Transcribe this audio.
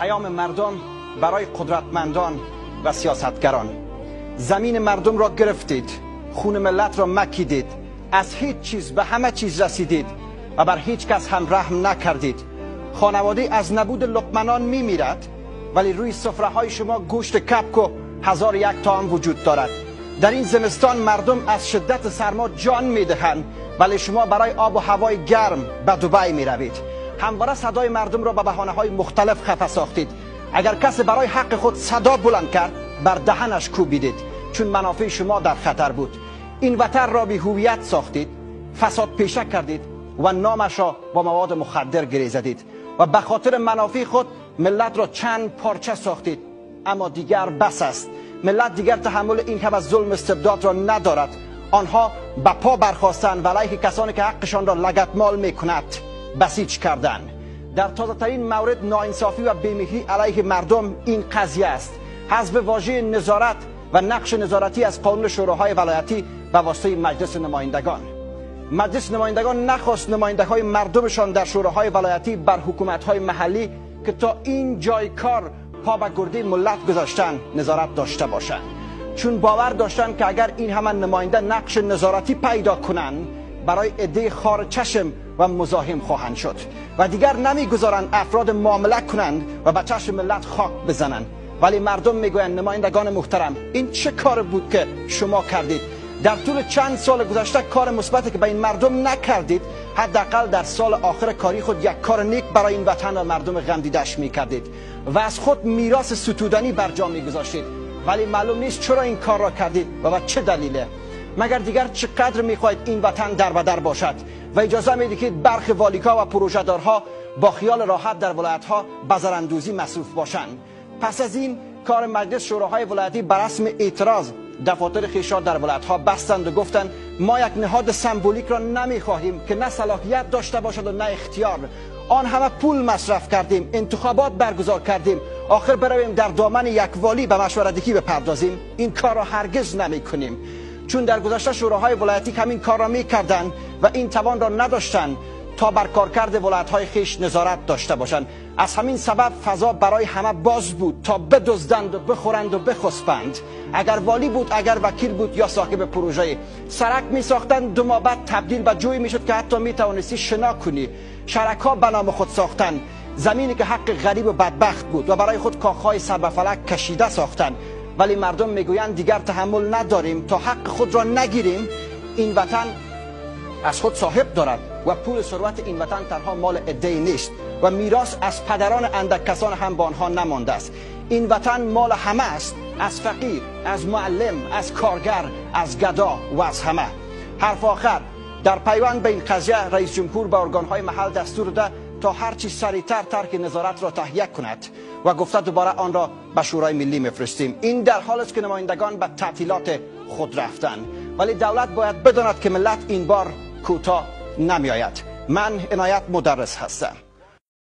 پیام مردم برای قدرتمندان و سیاستگران: زمین مردم را گرفتید، خون ملت را مکیدید، از هیچ چیز به همه چیز رسیدید و بر هیچ کس هم رحم نکردید. خانواده از نبود لقمنان میمیرد، ولی روی سفره های شما گوشت کپک و 1001 طعام وجود دارد. در این زمستان مردم از شدت سرما جان میدهند، ولی شما برای آب و هوای گرم به دبی میروید. همواره صدای مردم را به بهانه های مختلف خفه ساختید. اگر کسی برای حق خود صدا بلند کرد، بر دهنش کوبیدید، چون منافع شما در خطر بود. این وطن را بی هویت ساختید، فساد پیشه کردید و نامش را با مواد مخدر گره زدید و به خاطر منافع خود ملت را چند پارچه ساختید. اما دیگر بس است. ملت دیگر تحمل این همه ظلم استبداد را ندارد. آنها به پا برخاستند و علیه کسانی که حقشان را لگدمال میکند بسیج کردند. در تازه ترین مورد ناانصافی و بی‌مهری علیه مردم این قضیه است: حذف واژه نظارت و نقش نظارتی از قانون شوراهای ولایتی به واسطه مجلس نمایندگان. مجلس نمایندگان نخواست نماینده های مردمشان در شوراهای ولایتی بر حکومت های محلی که تا این جای کار پا به گرده ملت گذاشتن نظارت داشته باشند، چون باور داشتند که اگر این همه نماینده نقش نظارتی پیدا کنند، برای عده خار چشم و مزاحم خواهند شد و دیگر نمیگذارند افراد معامله کنند و به چشم ملت خاک بزنند. ولی مردم میگویند نمایندگان محترم، این چه کار بود که شما کردید؟ در طول چند سال گذشته کار مثبتی که به این مردم نکردید، حداقل در سال آخر کاری خود یک کار نیک برای این وطن و مردم غم دیدش میکردید و از خود میراث ستودنی بر جا میگذاشتید. ولی معلوم نیست چرا این کار را کردید و به چه دلیله. مگر دیگر چقدر میخواهید این وطن در بدر باشد و اجازه میدید که برخ والیکا و پروژه‌دارها با خیال راحت در ولایت‌ها بزراندوزی مصروف باشند؟ پس از این کار مجلس شوراهای ولایتی بر رسم اعتراض دفاتر خویش را در ولایت‌ها بستند و گفتند ما یک نهاد سمبولیک را نمیخواهیم که نه صلاحیت داشته باشد و نه اختیار. آن همه پول مصرف کردیم، انتخابات برگزار کردیم، آخر برویم در دامن یک والی به مشورتگی بپردازیم؟ این کار را هرگز نمیکنیم. چون در گذشته شوراهای ولایتی همین کار را میکردند و این توان را نداشتند تا بر کارکرد ولایت‌های خویش نظارت داشته باشند. از همین سبب فضا برای همه باز بود تا بدزدند و بخورند و بخسبند. اگر والی بود، اگر وکیل بود یا صاحب پروژه، سرک می ساختند، 2 ماه بعد تبدیل به جوی میشد که حتی می توانستی شنا کنی. شرک ها به نام خود ساختند، زمینی که حق غریب و بدبخت بود و برای خود کاخهای سر به فلک کشیده ساختند. ولی مردم میگویند دیگر تحمل نداریم تا حق خود را نگیریم. این وطن از خود صاحب دارد و پول ثروت این وطن تنها مال عده‌ای نیست و میراث از پدران اندک کسان هم به آنها نمانده است. این وطن مال همه است، از فقیر، از معلم، از کارگر، از گدا و از همه. حرف آخر: در پیوند به این قضیه رئیس جمهور به ارگانهای محل دستور داده تا هرچی سریعتر ترک نظارت را تهیه کند و گفته دوباره آن را به شورای ملی میفرستیم. این در حال است که نمایندگان به تعطیلات خود رفتند، ولی دولت باید بداند که ملت این بار کوتاه نمی آید. من عنایت مدرس هستم.